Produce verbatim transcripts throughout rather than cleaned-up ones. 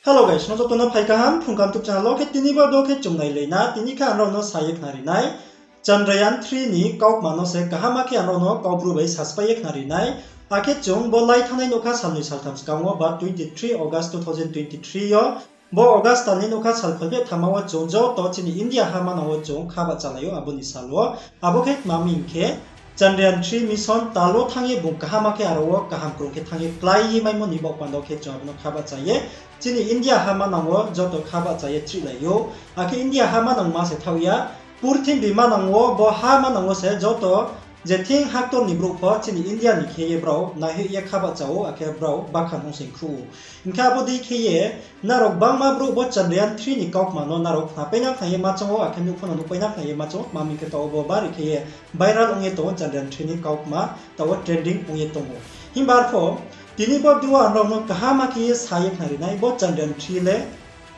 Hello guys, nrao joto no phai kaham, Phrung Kaham YouTube channel wo khe tini bo do khe chung nailai na, tini khe ang nrao no sa ye khnari nai. Chandrayaan three ni kaukma no se kaham khe ang nrao no Kaubru bai saspai ye khnari nai. Akhe chung bo lai thanngnai nougkha salnoi saltham skang wo ba twenty three August two thousand twenty three yo, bo August tal ni nougkha sal kholpheh thamma wo chung joto chini India ha manang wo chung kha bahchalai ou abo ni sal wo. Abo khe tma mi hing khe, Chandrayaan three mission tal wo thanng ye bung kaham khe aro wo kaham krung khe thanng ye klái ye maimo ni baoh panda khe chung abo no kha bahcha ye chini India ha manang wo joto kha bahcha ye chrihlai ou. Akhe India ha manangma se thaoh ya, purthimbi manang wo, bo ha manang wo se joto je thing haktor ni brouh pho chini India ni khe ye brao naihoih ye kha bahcha ou, akhe brao bakhan ong se khruh ou. Hing khe abo dei khe ye nrao gbangma brouh bo Chandrayaan three ni kaukma no nrao khnapai na khna ye ma choung ou, akhe nuh pho no nuhpai na khna ye ma choung ou, tma mi hing khe taoh wo bo bari khe ye viral ong ye tong ou Chandrayaan three ni kaukma, taoh wo trending ong ye tong ou. Himba arpho tini bo video wo ang nrao no kaham khe ye sa ye khnari nai, bo Chandrayaan three le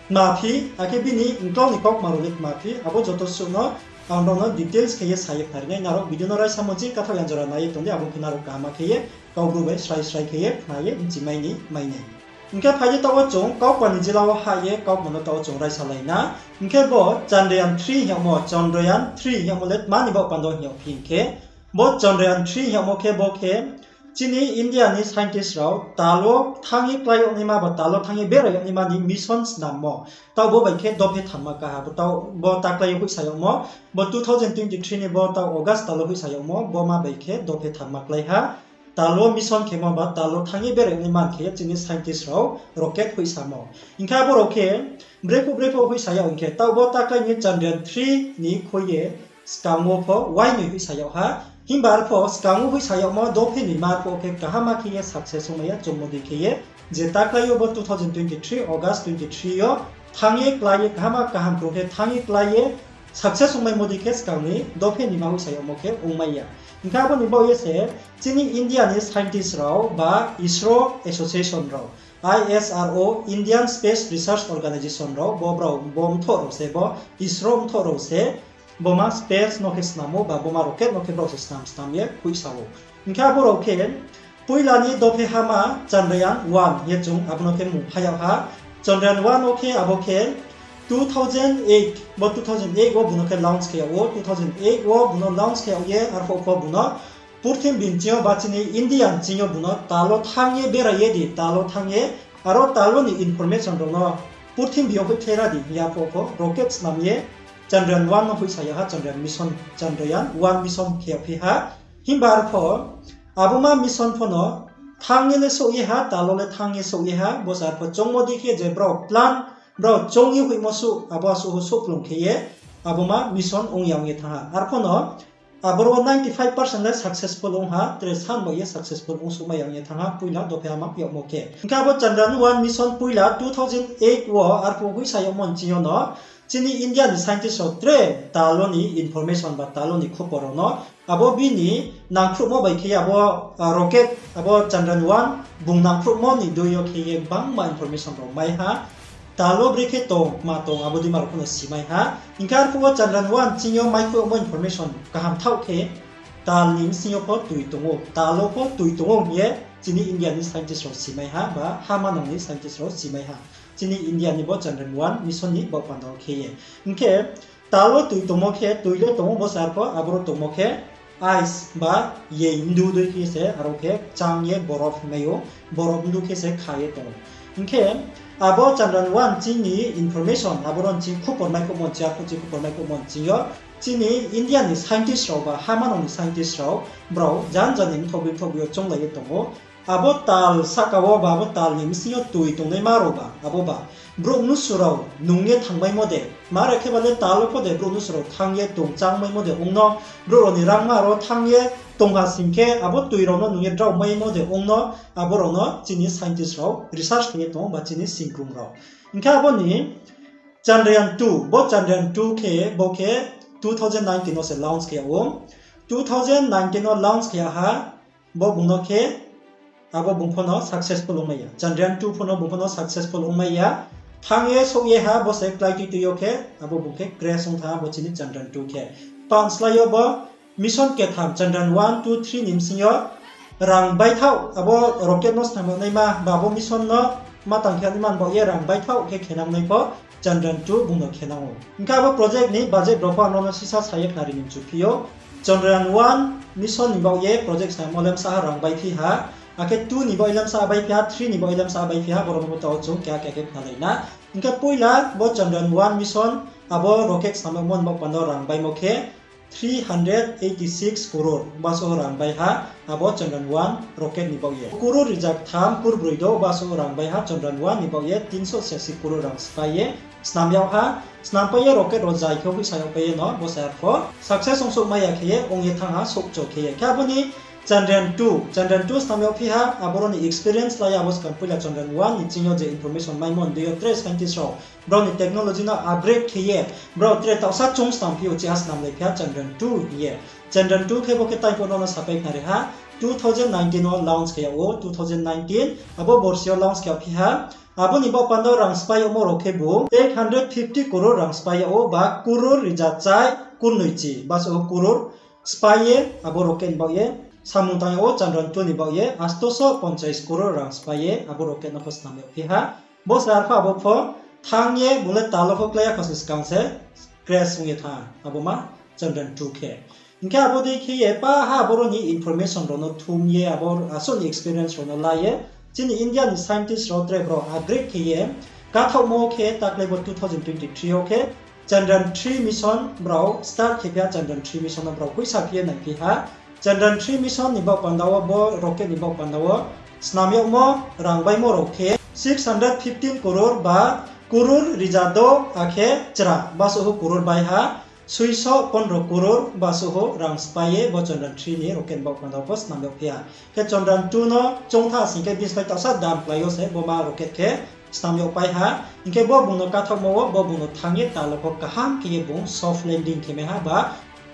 tma phi, akhe bini mklau ni kaukma rao le tma phi, abo joto suh no ang nrao no details khe ye sa ye khnari nai. Nrao video no raisa mo ching kathaoh yang jora nai ye tong di, abo khe nrao kaham khe ye Kaubru bai srai srai khe ye khna ye bchi mai ni mai nai. Hing khe phai di taoh wo chung kaukma ni jila wo hah ye kaukma no taoh wo chung raisalai na. Hing khe bo Chandrayaan three hing yagmo, Chandrayaan three hing yagmo le tma ni baoh panda hing yag phi hing khe, bo Chandrayaan three hing yagmo khe bo khe chini India ni scientist rao tal wo thanng ye klái yag naima ba tal wo thanng ye berai yag naima ni mission snammo. Taoh bo bai khe dophe thamma kaha, bo taoh bo ta klái ye hoihsa yagmo, bo two thousand twenty three ni bo taoh August tal wo hoihsa yagmo, bo ma bai khe dophe thamma klái ha. Tal wo mission khemo ba tal wo thanng ye berai yag naima khe chini scientist rao rocket hoihsamo. Hing khe abo rao khe brephuh brephuh hoihsa yag hing khe, taoh bo ta klái ni Chandrayaan three ni khui ye skang wo pho uainoi hoihsa yag ha. Himba arpho skang wo hoihsa yagmo dophe noima arpho khe kaham khe ye success ongmai ya, choungmo dei khe ye. Je ta klái yo bo two thousand twenty three August twenty three yo thanng ye klái ye kaham kaham krung khe thanng ye klái ye success ongmaimo dei khe skang ni dophe noima hoihsa yagmo khe ongmai ya. Hing khe abo ni baoh ye se chini India ni scientist rao ba ISRO Association rao, I S R O, Indian Space Research Organisation rao, bo brao bo mthoh rao se, bo ISRO mthoh rao se, bo ma space no khe snam ou ba bo ma rocket no khe brao se snam snam ye hoihsa ou. Hing khe abo rao khe poila ni dophe ha ma Chandrayaan one ye chung abo no khe mung phai yag ha. Chandrayaan one wo khe abo khe two thousand eight, bo two thousand eight wo bung no khe launch khe yag ou, two thousand eight wo bung no launch khe yag ye arphuh pho bung no purthimbi ni ching yo ba chini India ni ching yo bung no tal wo thanng ye berai ye di, tal wo thanng ye aro tal wo ni information rao no purthimbi yo hoihkhlai ra di hing ye arphuh pho rocket snam ye Chandrayaan one no hoihsa yag ha, Chandrayaan mission, Chandrayaan one mission khe yag phi ha. Himba arpho abo ma mission pho no thanng ye le souh ye ha, tal wo le thanng ye souh ye ha, bo se arpho choungmo dei khe je brao plan, brao choung ye hoihmo suh, abo asuh ho souhplung khe ye abo ma mission ong ya ong ye thanng ha. Arpho no aboro ninety five percent le successful ong ha, tre san bai ye successful ongsouhmai ya ong ye thanng ha, poila dophe ha ma yagmo khe. Hing khe abo Chandrayaan one mission poila two thousand eight wo arphuh hoihsa yagmo ni ching yo no chini India ni scientist rao tre tal wo ni information ba tal wo ni khupor rao no, abo bini nangkhruhmo bai khe abo, ah, rocket, abo Chandrayaan one bung nangkhruhmo ni dei yo khe ye gbangma information rao mai ha. Tal wo brekhe tong, tma tong, abo dei ma rao pho no simai ha. Hing khe arphuh wo Chandrayaan one ching yo mai phuh yagmo information kaham thaoh khe, tal ni bsing yo pho toi tong ou, tal wo pho toi tong ou hing ye chini India ni scientist rao simai ha, ba ha manang ni scientist rao simai ha. Chini India ni bo Chandrayaan one mission ni baoh panda wo khe ye. Hing khe tal wo toi tongmo khe, toi le tong ou, bo se arpho aboro tongmo khe ice ba yei mdu dei khe se aro khe kchang ye borof hingmai ou, borof mdu khe se kha ye tong ou. Hing khe abo Chandrayaan one ching ni information, aboro ni ching khupor mai khouhmo ni ching, arphuh ching khupor mai khouhmo ni ching yo, chini India ni scientist rao ba ha manang ni scientist rao, brao jan jan ni mthohbi mthohbi yo chounglai ye tong ou. Abo tal sahka wo ba abo tal ni bsing yo toi tongnaima rao ba, abo ba brouh mnusu rao nung ye thangmaimo de, mare khe ba le tal wo pho de brouh mnusu rao thanng ye tong changmaimo de ong no, brouh rao ni rangma aro thanng ye tong ha sing khe abo toi rao no nung ye drao maimo de ong no, abo rao no chini scientist rao research khe ye tong ou ba chini singkrung rao. Hing khe abo ni Chandrayaan two, bo Chandrayaan two khe, bo khe two thousand nineteen no se launch khe yag ou. Two thousand nineteen no launch khe yag ha, bo bung no khe, abo bung pho no successful ongmai ya. Chandrayaan two pho no bung pho no successful ongmai ya. Thanng ye souh ye ha, bo se klái tui tui yo khe, abo bung khe crash ong thanng ha, bo chini Chandrayaan two khe. Pang slái yo bo mission ketham, Chandrayaan one, two, three ni bsing yo rang baithaoh, abo rocket no snam yag naima, ba abo mission no Ma tang khe ani man baoh ye rang baithaoh khe khenang nai pho Chandrayaan two bung no khenang ou. Hing khe abo project ni budget rao pho ano no sisa sa ye khnari ni mchu phi ou. Chandrayaan one mission ni baoh ye project snaimo le bsa ha rang baiphi ha. Akhe two ni baoh ye le bsa ha baiphi ha, three ni baoh ye le bsa ha baiphi ha, boro no bo tao chung keha keha khe khnalai na. Hing khe poila bo Chandrayaan one mission abo rocket snam yagmo ni baoh panda rang baimo khe three hundred eighty six crore bsa rang bai ha, abo Chandrayaan one rocket ni baoh ye. Crore rijak tham kurbroi do bsa rang bai ha Chandrayaan one ni baoh ye, tinso siasi crore rang sphái ye snam yag ha, snam pai ye rocket rao zai khe hoihsa yag pai ye no, bo se arpho success ong souh mai ya khe ye ong ye thanng ha, souhcho khe ye. Khe abo ni Chandrayaan two, Chandrayaan two snam yag phi ha, aboro ni experience la ye abo skang poila Chandrayaan one ni ching yo je information maimo ni dei yo tre scientist rao brao ni technology no upgrade khe ye, brao tre taohsa chung snam phi ou, chiha snamlai phi ha Chandrayaan two hing ye. Chandrayaan two khe bo khe time pho no no sapai khnari ha, two thousand nineteen wo launch khe yag ou, two thousand nineteen, abo borsi yo launch khe yag phi ha, abo ni baoh panda rang sphái yagmo rao khebu eight hundred fifty crore rang sphái yag ou, ba crore rijak chai kurnoichi bsa crore sphái ye, abo rocket ni baoh ye, samung tang yag ou Chandrayaan two ni baoh ye, astoso ponchais crore rang sphái ye, abo rocket no pho snam yag phi ha. Bo se arpho abo pho thanng ye bung le tal wo pho klái ya kho se skang se crash ong ye thanng ha, abo ma Chandrayaan two khe. Hing khe abo dei khe ye pa ha aboro ni information rao no thum ye, abo asuh ni experience rao no la ye, chini India ni scientist rao tre brao upgrade khe ye, kathaohmo khe taklai bo two thousand twenty three yo khe Chandrayaan three mission brao start khe phi ha, Chandrayaan three mission no brao hoihsa phi ye nai phi ha. Chandrayaan three mission ni baoh panda wo, bo rocket ni baoh panda wo snam yagmo rang baimo rao khe six hundred fifteen crore ba crore rijak do akhe chra bsa crore bai ha, suiso pondro crore bsa rang sphái ye bo Chandrayaan three ni rocket ni baoh panda wo pho snam yag phi ha. Khe Chandrayaan two no choung tha sing khe bini slái taohsa dam klái yo se bo ma rocket khe snam yag pai ha. Hing khe bo bung no kathaohmo wo bo bung no thanng ye tal wo pho kaham khe ye bung soft landing khe mai ha ba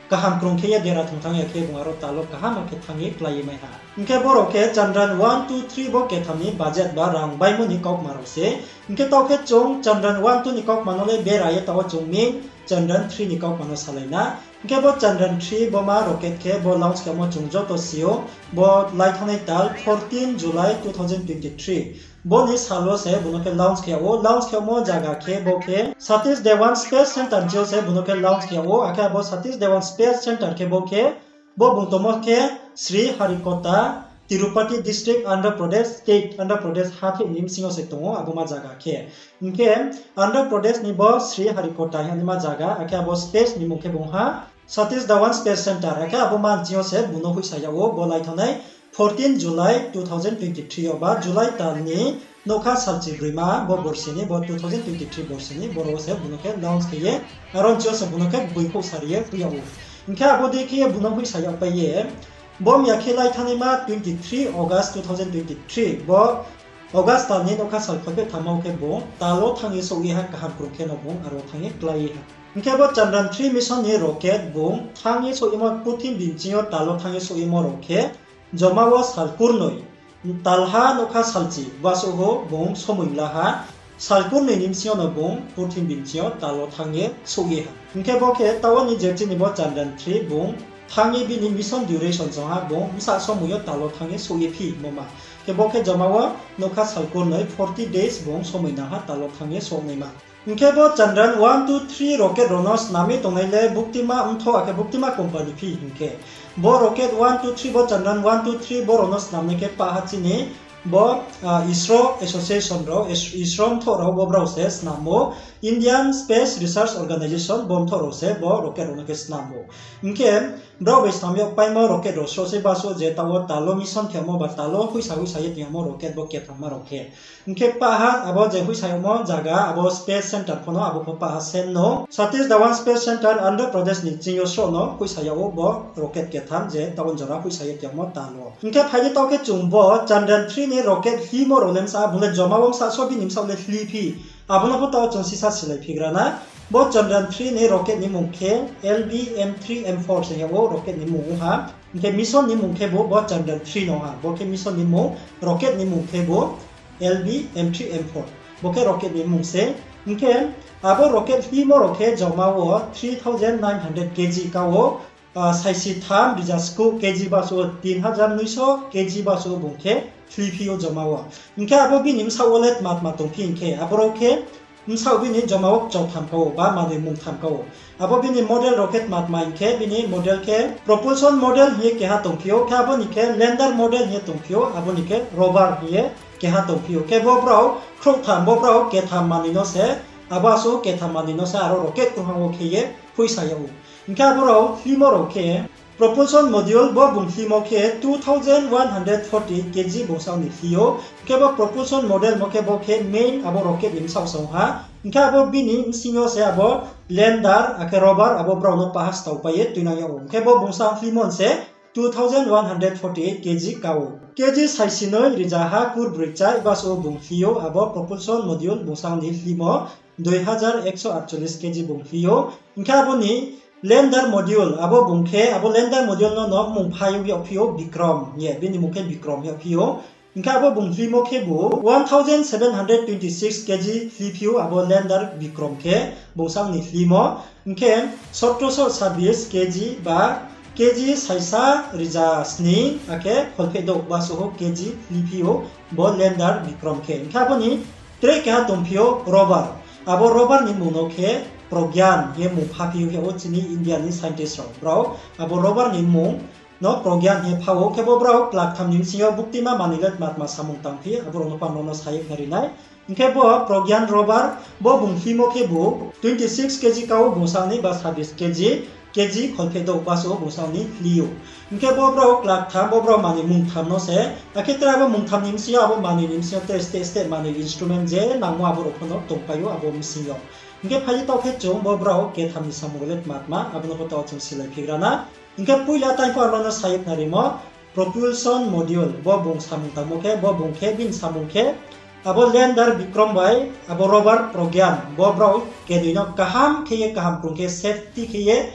kaham krung khe ye dera thung thanng ya khe bung aro tal wo kaham khe thanng ye klái ye mai ha. Hing khe bo rao khe Chandrayaan one, two, three bo ketham ni budget ba rang baimo ni kaukma rao se. Hing khe taoh khe chung Chandrayaan one, two ni kaukma no le bera ye taoh wo chung main Chandrayaan three ni kaukma no salai na. Hing khe bo Chandrayaan three bo ma rocket khe bo launch khe yagmo chung joto si ou, bo lai thanngnai tal fourteen July two thousand twenty three. Bo ni sal wo se bung no khe launch khe yag ou, launch khe yagmo zaga khe bo khe Satish Dhawan Space Centre ni ching yo se bung no khe launch khe yag ou, akhe abo Satish Dhawan Space Centre khe bo khe, bo bung tongmo khe Sriharikota, Tirupati District, Andhra Pradesh State, Andhra Pradesh hathái ni bsing yo se tong ou abo ma zaga khe. Hing khe Andhra Pradesh ni bo Sriharikota hing ye naima zaga, akhe abo space ni mung khe bung ha Satish Dhawan Space Centre, akhe abo ma ni ching yo se bung no hoihsa yag ou, bo lai thanngnai fourteen July two thousand twenty three yo ba July tal ni nougkha salchi broima bo borsi ni, bo two thousand twenty three borsi ni, boro wo se bung no khe launch khe ye, aro ni ching yo se bung no khe gboing khouh sari ye hoih yag ou. Hing khe abo dei khe ye bung no hoihsa yag pai ye, bo mya khe lai thanngnai ma twenty three August two thousand twenty three, bo August tal ni nougkha sal kholpheh thamma wo khe bung tal wo thanng ye souh ye ha, kaham krung khe no bung aro thanng ye klái ye ha. Hing khe bo Chandrayaan three mission ni rocket bung thanng ye souh yemo purthimbi ni ching yo tal wo thanng ye souh yemo rao khe joma wo sal kurnoi, talha nougkha salchi bsa wo bung somoing la ha, sal kurnoi ni bsing yo no bung purthimbi ni ching yo tal wo thanng ye souh ye ha. Hing khe bo khe taoh wo ni je chini bo Chandrayaan three bung thanng ye bini mission duration song ha bung bsa somoing yo tal wo thanng ye souh ye phimo ma. Khe bo khe joma wo nougkha sal kurnoi, forty days bung somoing nang ha tal wo thanng ye souh naima. Hing khe bo Chandrayaan one, two, three rocket rao no snam ye tongnai le buktima mthoh akhe buktima company phi hing khe, bo rocket one, two, three, bo Chandrayaan one, two, three bo rao no snamnai khe pah ha chini bo, ah, ISRO association rao, is-, ISRO mthoh rao bo brao se snam ou, Indian Space Research Organisation bo mthoh rao se bo rocket rao no khe snam ou. Hing khe brao bai snam yag paimo rocket rao sroh sei bsa wo je taoh wo tal wo mission khe yagmo ba tal wo hoihsa hoihsa ye tong yagmo rocket bo ketham ma rao khe. Hing khe pah ha abo je hoihsa yagmo zaga abo Space Centre pho no abo pho pah ha same no. Satish Dhawan Space Centre Andhra Pradesh ni ching yo sroh no hoihsa yag ou bo rocket ketham je taoh wo jora hoihsa ye tong yagmo tal wo. Hing khe phai di taoh khe chung bo Chandrayaan three ni rocket himo rao le bsa bung le joma wo bsa so bini bsa le hli phi. Abo no pho taoh wo chung sisa silai phigra na. Bo Chandrayaan three ni rocket ni mung khe L V M three M four se hing yag ou rocket ni mung ong ha. Hing khe mission ni mung khe bo, bo Chandrayaan three no ha. Bo khe mission ni mung, rocket ni mung khe bo L V M three M four. Bo khe rocket ni mung se. Hing khe abo rocket himo rao khe joma wo three thousand nine hundred K G ka ou, ah, saisi tham rija sku K G bsa wo, tin hajar noiso K G bsa wo bung khe Hli phi ou joma wo. Hing khe abo bini bsaoh wo le tma tma tong phi hing khe, abo rao khe bsaoh bini joma wo kchol tham ka ou, ba manoi mung tham ka ou. Abo bini model rao khe tma tma hing khe, bini model khe propulsion model hing ye keha tong phi ou, khe abo ni khe lander model hing ye tong phi ou, abo ni khe rover hing ye keha tong phi ou. Khe bo brao khrouhtham, bo brao ketham manoi no se, abo asuh ketham manoi no se aro rocket krungha wo khe ye phoihsa yag ou. Hing khe abo rao hli mo rao khe, propulsion module bo bung hli mo khe two thousand one hundred forty K G bung saoh ni hli ou. Hing khe bo propulsion model mo khe bo khe main abo rocket ni bsaoh song ha. Hing khe abo bini bsing yo se abo lander akhe rover abo brao no paha stao pai ye tuinang yag ou. Hing khe bo bung saoh hli mo se two thousand one hundred forty eight K G ka ou. K G saisinoi riza ha kurbroi chai basuh wo bung hli ou, abo propulsion module bung saoh ni hli mo dui hazar ekso atcholish K G bung hli ou. Hing khe abo ni lander module, abo bung khe, abo lander module no no mung pha yag phi ou Vikram hing ye, bini mung khe Vikram yag phi ou. Hing khe abo bung hli mo khebu one thousand seven hundred twenty six K G hli phi ou, abo lander Vikram khe bung saoh ni hli mo. Hing khe sotroso sabis K G ba K G saisa riza sni akhe kholpheh douh basuh wo K G hli phi ou bo lander Vikram khe. Hing khe abo ni tre keha tong phi ou rover. Abo rover ni mung no khe Pragyan hing ye mung pha phi ou, chini India ni scientist rao. Brao abo rover ni mung no Pragyan hing ye pha ou, khe bo brao klaktham ni bsing yo buktima manoi le tma tma samung tang phi, abo rao no pha no no sa ye khna ri nai. Hing khe bo Pragyan rover, bo bung hli mo khebu twenty six K G ka ou bung saoh ni ba sabis K G, K G kholpheh douh basuh wo bung saoh ni hli ou. Hing khe bo brao klaktham, bo brao manoi mungtham no se, akhe tre abo mungtham ni bsing yo, abo manoi ni bsing yo tre steh steh manoi instrument je nangmo abo rao pho no tongpai ou abo bsing yo. Hing khe phai ye taoh khe chung bo brao ketham ni samung rao le tma tma, abo no pho taoh chung silai phigra na. Hing khe poila tang pho aro no sa ye khna rimo, propulsion module, bo bung samung tangmo khe, bo bung khe, bini samung khe, abo lander Vikram bai abo rover Pragyan, bo brao kenoi no kaham khe ye, kaham krung khe, safety khe ye,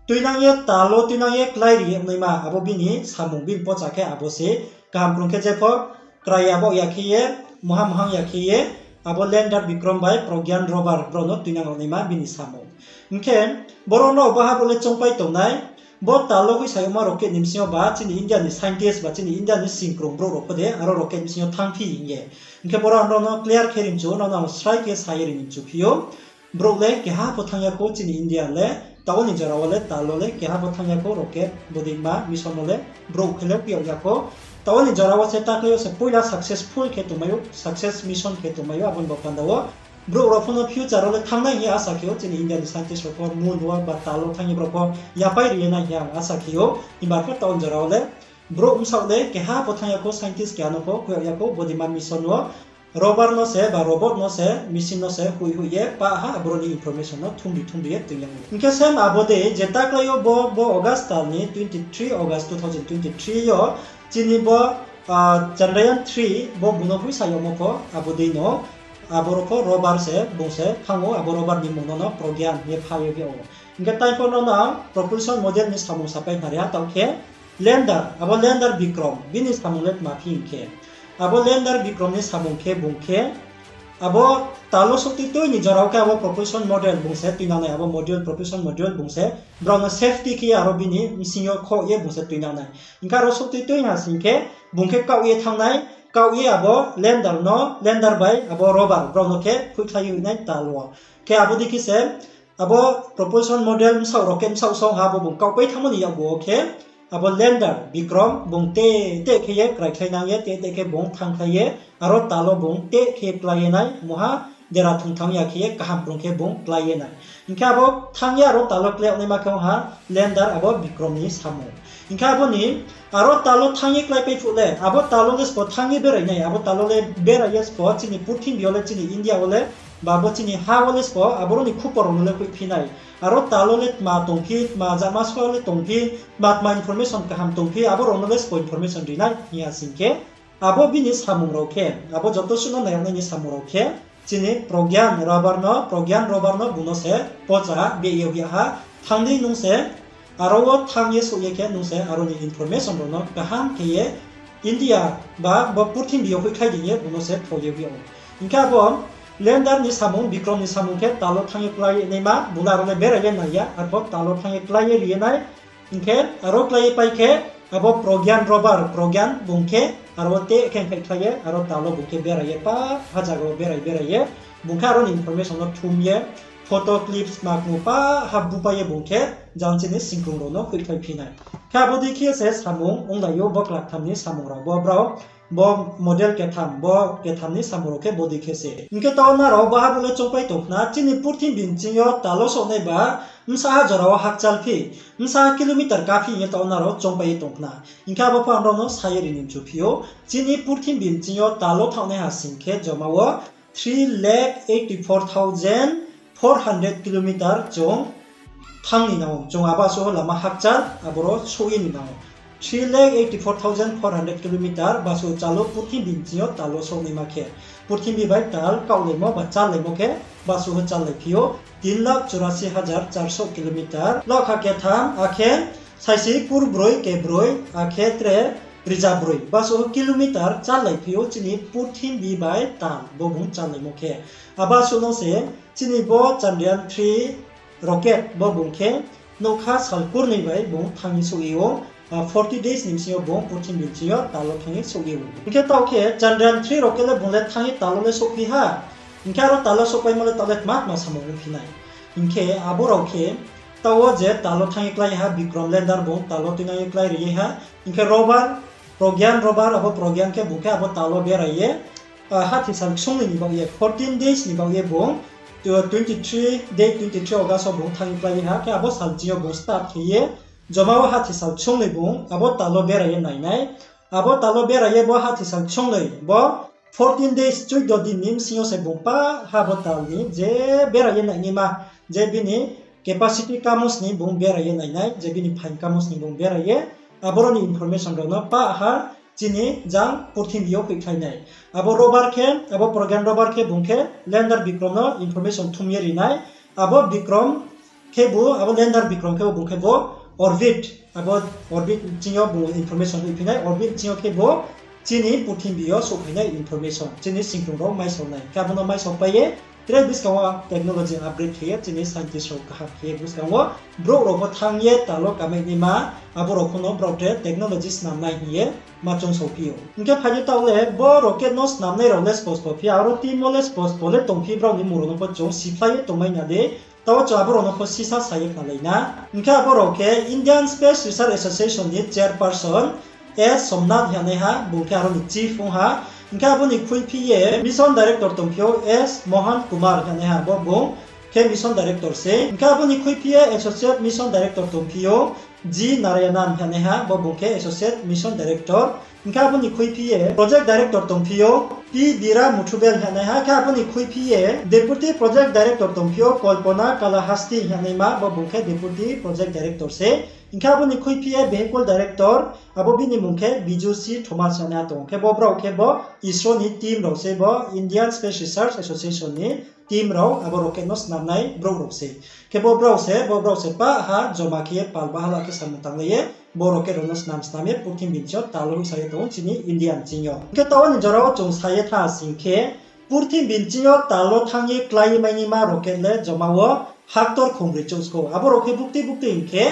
tuinang ye tal wo tuinang ye klái ri ye naima, abo bini samung, bini pocha khe abo se, kaham krung khe jepho krai ya baoh ya khe ye, muha muhang ya khe ye, abo lander Vikram bai Pragyan rover brao no tuinang yag naima bini samung. Hing khe, boro no baha bo le choungpai tongnai, bo tal wo hoihsa yagma rocket ni bsing yo ba chini India ni scientist ba chini India ni singkrung brouh rao pho de aro rocket bsing yo thanngphi hing ye. Hing khe boro ang rao no clear khe ri mchu, nrao no ang srai khe sa ye ri ni mchu phi ou. Brouh le keha pho thanng ya khou chini India le, taoh wo ni jora wo le tal wo le keha pho thanng ya khou rocket bodeima mission no le, brouh khe le khui yag ya khou. Taoh wo ni jora wo se taklái yo se poila successful khe tongmai ou, success mission khe tongmai ou, abo ni bo panda wo brouh rao pho no future wo le thanngnai hing ye asa khe ou, chini India ni scientist rao pho moon wo ba tal wo thanng ye brao pho yapai ri ye nai hing ye ang asa khe ou. Himba pho taoh wo ni jora wo le brouh bsaoh le keha pho thanng ya khou, scientist keha no pho khui yag ya khou, bodeima mission wo rover no se ba robot no se, machine no se hoih hoih ye pah ha, aboro ni information no thumri thumri ye toing yag ou. Hing khe same abo dei je taklái yo bo, bo August tal ni twenty three August two thousand twenty three yo chini bo Chandrayaan three bo bung no hoihsa yagmo pho abo dei no, aboro pho rover se bung se thanng ou, abo rover ni mung no no Pragyan hing ye pha ye yag ou. Hing khe tai pho no no propulsion module ni samung sapai khna ri ha taoh khe, lander, abo lander Vikram, bini samung le tma phi hing khe, abo lander Vikram ni samung khe bung khe, abo tal wo souhtui tui ni jora wo khe abo propulsion module bung se tuinang nai, abo module, propulsion module bung se brao no safety khe ye aro bini bsing yo khoh ye bung se tuinang nai. Hing khe aro souhtui tui ha sing khe, bung khe kaoh ye thanng nai, kaoh ye abo lander no, lander bai abo rover brao no khe phoihkhlai ye hoih nai tal wo. Khe abo dei khe se, abo propulsion module bsaoh rocket bsaoh song ha, abo bung kaohpai thanngmo ni yakgu wo khe, abo lander Vikram bung teh teh khe ye kraikhlainang ye, teh teh khe bung thanngkhlai ye, aro tal wo bung teh khe klái ye nai, muha dera thungthang ya khe ye kaham krung khe bung klái ye nai. Hing khe abo thanng ye aro tal wo klái yag naima khe ong ha lander abo Vikram ni samung. Hing khe abo ni aro tal wo thanng ye kláipai phuh le, abo tal wo le sbo thanng ye berai nai, abo tal wo le berai ye sbo chini purthimbi yo le, chini India wo le, ba bo chini ha wo le sbo aboro ni khupor rao no le hoihphi nai. Aro tal wo le tma tongphi, tma jama sua le tongphi, tma tma information kaham tongphi, abo rao no le sbo information ri nai hing ya sing khe, abo bini samung rao khe, abo joto suh no nai yag nai ni samung rao khe, chini Pragyan rover no, Pragyan rover no bung no se pocha beh ye hoih ha, thanng di nung se, aro wo thanng ye souh ye khe nung se aro ni information rao no kaham khe ye India ba bo purthimbi yo hoihkhlai di hing ye bung no se pho ye hoih ou. Hing khe abo lander ni samung, Vikram ni samung khe tal wo thanng ye klái ye naima, bung le aro le berai le nai ya, arpho tal wo thanng ye klái ye ri ye nai. Hing khe aro klái ye pai khe, abo Pragyan rover, Pragyan bung khe Aro wo te khe khaihkhlai ye, aro tal wo bung khe berai ye, pa ha zaga wo berai berai ye, bung khe aro ni information no thum ye, photo clips ma kmu pa ha bupai ye bung khe jang chini singkrung rao no hoihkhlai phi nai. Khe abo dei khe se samung onglai ou, bo kla ktham ni samung rao bo brao, bo model ketham, bo ketham ni samung rao khe bo dei khe se. Hing khe taoh wo nrao bo ha bo le choungpai tong khna, chini purthimbi ni bsing yo tal wo souhnai ba, bsa ha jora wo hakchal phi, bsa ha kilometer ka phi hing ye taoh wo nrao choungpai ye tong khna. Hing khe abo pho ang nrao no sa ye ri ni mchu phi ou, chini purthimbi ni bsing yo tal wo thanngnai ha sing khe joma wo three lakh eighty four thousand four hundred kilometer chung thanng ni nang ou, chung abo asuh lama hakchal aboro souh ye ni nang ou. Three lakh eighty four thousand four hundred kilometer basu chal wo purthimbi ni bsing yo tal wo souhnaima khe, purthimbi bai tal kaohlaimo ba chállaimo khe basu chállai phi ou tin lakh churasi hajar charso kilometer, lokha ketham, akhe saisi kurbroi kebroi, akhe tre rizabroi basu kilometer chállai phi ou chini purthimbi bai tal bo bung chállaimo khe. Abo asuh no se chini bo Chandrayaan three rocket bo bung khe nougkha sal kurnoi bai bung thanng ye souh ye ou, forty days ni bsing yo bung purthimbi ni bsing yo tal wo thanng ye souh ye ou. Hing khe taoh khe Chandrayaan three rocket le bung le thanng ye tal wo le souhphi ha. Hing khe aro tal wo souhpaimo le taoh le tma tma samung ongphi nai. Hing khe abo rao khe taoh wo je tal wo thanng ye klái ha, Vikram lander bung tal wo tuinang ye klái ri ye ha. Hing khe rover, Pragyan rover, abo Pragyan khe bung khe abo tal wo berai ye, hathisal ksongnoi ni baoh ye, fourteen days ni baoh ye bung, twenty three, date twenty three August wo bung thanng ye klái ye ha, khe abo sal bsing yo bung start khe ye, joma wo hathisal ksongnoi bung abo tal wo berai ye nai nai. Abo tal wo berai ye bo hathisal ksongnoi bo fourteen days, chouddo din ni bsing yo se bung pa ha bo tal ni je berai ye nainaima, je bini capacity kamo sni bung berai ye nai nai, je bini phaing kamo sni bung berai ye, aboro ni information rao no pa ha chini jang purthimbi yo hoihkhlai nai. Abo rover khe, abo Pragyan rover khe bung khe lander Vikram no information thum ye ri nai. Abo Vikram khebu, abo lander Vikram khebu bung khe bo orbit, abo orbit bsing yo bung information hoihphi nai, orbit bsing yo khebu chini purthimbi yo souhphai nai information, chini singkrung rao maisao nai. Khe abo no maisao pai ye, tre buskang wo technology upgrade khe ye, chini scientist rao kaham khe ye buskang wo brouh rao pho thanng ye tal wo kamai naima, abo rao pho no brao tre technology snam nai hing ye ma choungsao phi ou. Hing khe phai di taoh le bo rocket no snamnai rao le spospo phi, aro team wo le spospo le tongphi, brao ni mmung rao no pho chung siphlai ye tongmai na de. Taoh wo chung abo rao no pho sisa sa ye khnalai na. Hing khe abo rao khe Indian Space Research Association ni chairperson S Somnath hing ye naiha, bung khe aro ni chief ong ha. Hing khe abo ni khuiphi ye mission director tongphi ou S Mohan Kumar hing ye naiha, bo bung khe mission director se. Hing khe abo ni khuiphi ye associate mission director tongphi ou G Narayanan hing ye naiha, bo bung khe associate mission director. Hing khe abo ni khuiphi ye project director tongphi ou P Bira Muthubel hing ye naiha, khe abo ni khuiphi ye deputy project director tongphi ou Kalpana Kalahasti hing ye naima, bo bung khe deputy project director se. Hing khe abo ni khuiphi ye vehicle director, abo bini mmung khe Biju C Thomas hing ye naiha tong. Khe bo brao khe bo ISRO ni team rao se, bo Indian Space Research Association ni team rao, abo rocket no snamnai brouh rao se. Khe bo brao se, bo brao se pa ha joma khe ye pal bahala khe samung tanglai ye, bo rocket rao no snam snam ye purthimbi ni bsing yo tal wo hoihsa ye tong ou chini India ni bsing yo. Hing khe taoh ni jora wo chung sa ye tha sing khe, purthimbi ni bsing yo tal wo thanng ye klái ye mai naima rocket le joma wo haktor khongbroi chouh skou. Abo rao khe buktui buktui hing khe,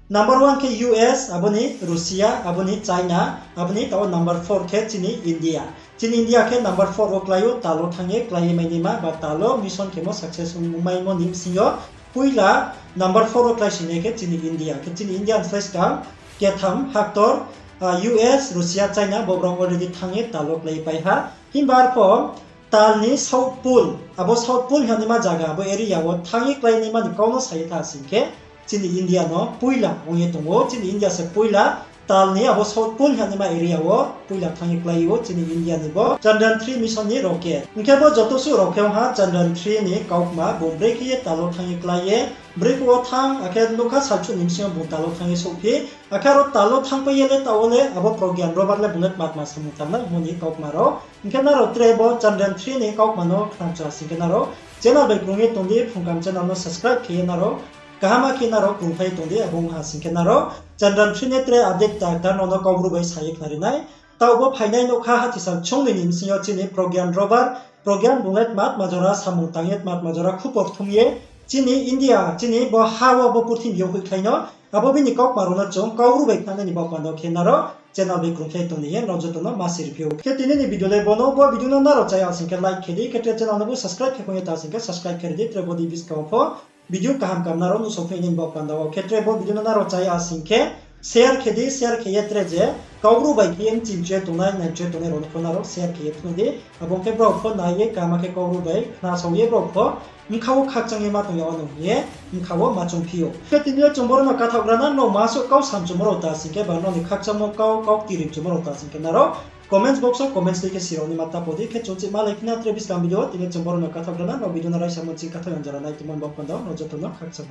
number one khe U S, abo ni Russia, abo ni China, abo ni taoh wo number four khe chini India. Chini India khe number four wo klái ou, tal wo thanng ye klái ye mai naima ba tal wo mission khemo success ong maimo ni bsing yo poila number four wo kláisoingnai khe chini India. Khe chini India ni slái skang ketham haktor, U S, Russia, China bo brao already thanng ye tal wo klái pai ha. Himba arpho tal ni South Pole, abo South Pole hing ye naima zaga, abo area wo thanng ye klái naima ni kau no sa ye tha sing khe, chini India no poila ong ye tong ou, chini India se poila tal ni abo South Pole hing ye naima area wo poila thanng ye klái ou chini India ni bo Chandrayaan three mission ni rocket. Hing khe bo joto suh rao khe ong ha Chandrayaan three ni kaukma, bung brekhe ye tal wo thanng ye klái ye, brekhe wo thanng, akhe nougkha salchuh ni bsing yo bung tal wo thanng ye souhphi, akhe aro tal wo thanngpai ye le taoh wo le abo Pragyan rover le bung le tma tma samung tangnai hingmo ni kaukma rao. Hing khe nrao tre bo Chandrayaan three ni kaukma no khnamcha sing khe nrao channel bai krung ye tong di, Phrung Kaham channel no subscribe khe ye nrao kaham khe nrao krungphai ye tong di, abo ong ha sing khe nrao Chandrayaan three ni tre update ta ta nrao no Kaubru bai sa ye khnari nai. Taoh bo phainai nougkha hathisal ksongnoi ni bsing yo chini Pragyan rover, Pragyan bung le tma tma jora samung tang ye tma tma jora khupor thum ye chini India, chini bo ha wo bo purthimbi yo hoihkhlai no Abo bini kaukma rao no chung Kaubru bai khnanai ni baoh panda khe nrao channel bai krung khe tong ni hing ye nrao joto no ma siri phi ou. Khe tini ni video le bo no, bo video no nrao chaya sing khe like khe di, khe tre channel no bo subscribe khe phung ye ta sing khe subscribe khe ri di, tre bo di buskang wo pho video kaham kaham nrao nuhsao phi nai ni baoh panda wo. Khe tre bo video no nrao chaya sing khe share khe di, share khe ye tre je Kaubru bai khe ye mchim chu ye tongnai, nai chu ye tongnai rao no pho nrao share khe ye phnuh di. Abo ong khe brao pho nai ye kaham khe Kaubru bai khnasao ye brao pho bkha wo khakchang ye ma tong ya wo no hing ye bkha wo ma choung phi ou. Khe tini yo chung boro no kathaoh gra na, nrao ma suh kau samchumo rao ta sing khe ba nrao ni khakchangmo kau, kau kti rimchumo rao ta sing khe nrao comments box wo comments tui khe sirao ni ma ta pho di. Khe chung chih malai khe na tre buskang video wo tini yo chung boro no kathaoh gra na, nrao video no raisa mo ching kathaoh yang jora nai tongmo ni baoh panda wo nrao joto no khakchang.